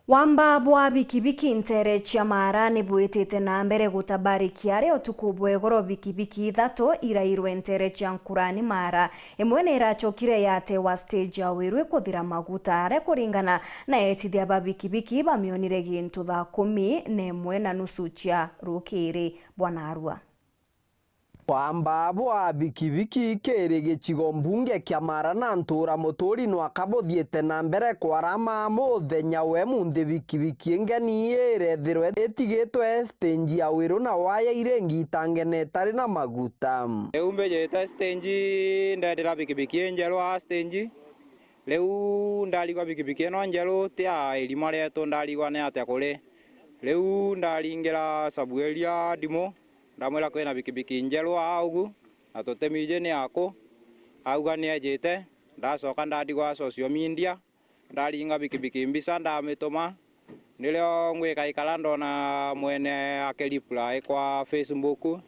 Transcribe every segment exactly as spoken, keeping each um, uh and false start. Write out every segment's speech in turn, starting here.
Wamba bwa bikibiki nteere cia Maara ni bwitite na mbere gutabarikia, aria utuku bwa igoro bikibiki ithatu irairwe nteere cia Nkurani Maara. Imwe ni iracokire yatewa stage ya Wiru ikuthira maguta, aria kuringana na etithia ba bikibiki bamionire gintu thaa kumi na imwe na nusu cia rukiri. Bwana Arua. Kwamba bwa bikibiki kiri gicigo mbunge kia Maara na ntura muturi nwaka buthiite na mbere kwarama muthenya we munthi bikibiki ingeni irethirwe itigitwe stage ya Wiru na waya iringi itangene itari na maguta. Riu mbijite stage ndendera bikibiki injeru aa stage. Riu ndarigwa bikibiki ino njeru ti ya irima rietu, ndarigwa ni atia kuri. Riu ndaringira sabueria ndimu, ndamwira kwina bikibiki njeru aa ugu, na tutimiji ni aku. Auga ni ejite, ndacoka ndandigwa social media, ndaringa bikibiki mbica ndamituma. Nirio ngwika ikara ndona mwene akireply kwa Facebook,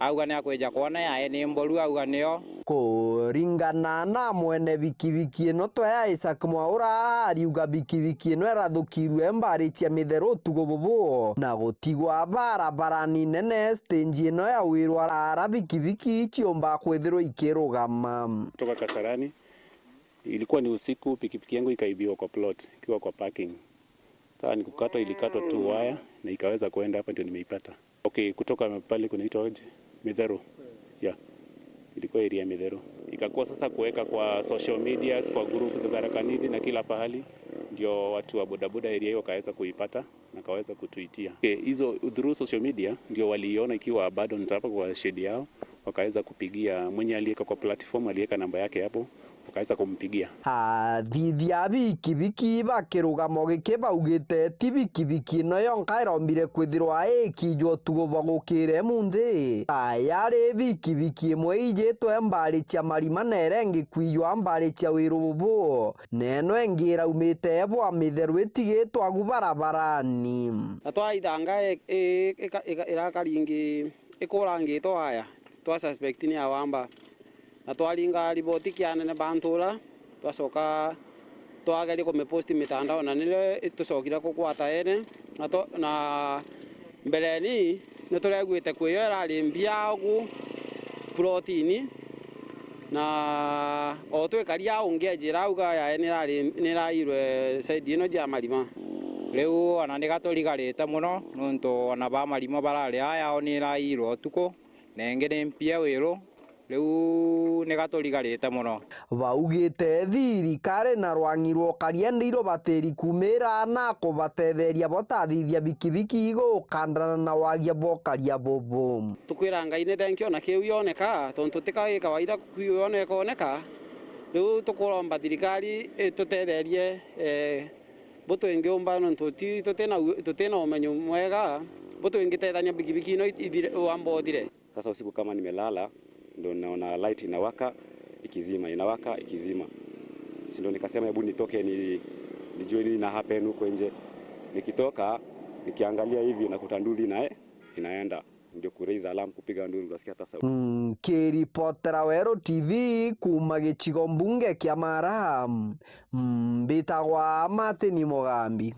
auga ni akwija kwona yae ni mboru, auga nio. Kuringana na mwene bikibiki ino twe ya Isaac Mwaura, ariuga bikibiki ino irathukirue mbari cia mitheru utuku bubu na gutigwa barabarani nene stage ino ya Wiru ara bikibiki ciumba kwithirwa ikirugama. Kutoka Kasarani. Ilikuwa ni usiku, pikipiki yangu ikaibiwa kwa plot, ikiwa kwa parking. Sasa ni kukatwa, ilikatwa tu waya na ikaweza kuenda, hapa ndio nimeipata. Okay, kutoka pale kunaitwa aje? Mithero. Yeah. Ilikuwa area ya Mithero. Ikakuwa sasa kuweka kwa social medias, kwa groups za Tharaka Nithi na kila pahali, ndio watu wa bodaboda area hiyo wakaweza kuipata na kaweza kutuitia. Okay, hizo through social media ndio waliiona ikiwa abandoned hapa kwa shed yao, wakaweza kupigia mwenye aliweka kwa platform, aliweka namba yake hapo, wakaweza kumpigia. Athithia a bikibiki bakirugamo giki baugite ti bikibiki ino yonka irombire kwithirwa ikijwa utuku bwa gukire munthi. Tayari bikibiki imwe ijitwe mbari cia Marima na iria ingi kwijwa mbari cia Wiru bubu. Na ino ingi iraumite bwa mitheru itigitwe agu barabarani. Na twaithanga i-, i-, ika-, ika-, irakari ingi ikurangitwe waya, twa suspect ni ya wamba. Na twaringa riboti kia anene ba ntura, twacoka twageria kumiposti mitandao, na nirio tucokire kugwata ene. Na to-, na mbeleni, ni tureguite kwi yo irari mbia ugu plotini, na o twikari au ungi ejira auga yae ni irari, ni irairwe side ino jia Marima. Riu ona ni gaturigarite mono, nontu ona ba Marima barari aa yao ni irairwe utuku, na ingi ni mpia Wiru, riu ni gaturigarite mono. Baugite thirikari na rwang'i rwa ukaria ndi irubatiri kumira na kubatetheria botathithia bikibiki igukandana na wagia bwa ukaria bubu. Tukwira Ngai ni thenki ona kiu yoneka, tontu ti ka gi kawaida kwiyona ikoneka. Riu tukuromba thirikari itutetherie, eh, bu twingiumba, nontu ti, tutina u-, tutina umenyo mwega, bu twingitethania bikibiki ino ithire, wamba uthire. Sasa usiku kama nimelala, ndo naona light inawaka, ikizima, inawaka, ikizima. Si ndo nikasema, "Hebu nitoke ni-, nijue nini ina happen huko nje." Nikitoka, nikiangalia hivi, nakuta nduthi ina-, inaenda. Ndio ku raise alarm, kupiga nduru, nasikia hata sauti. Nkiripotera Weru T V kuuma gicigo mbunge kia Maara, mbitagwa Martin Mugambi.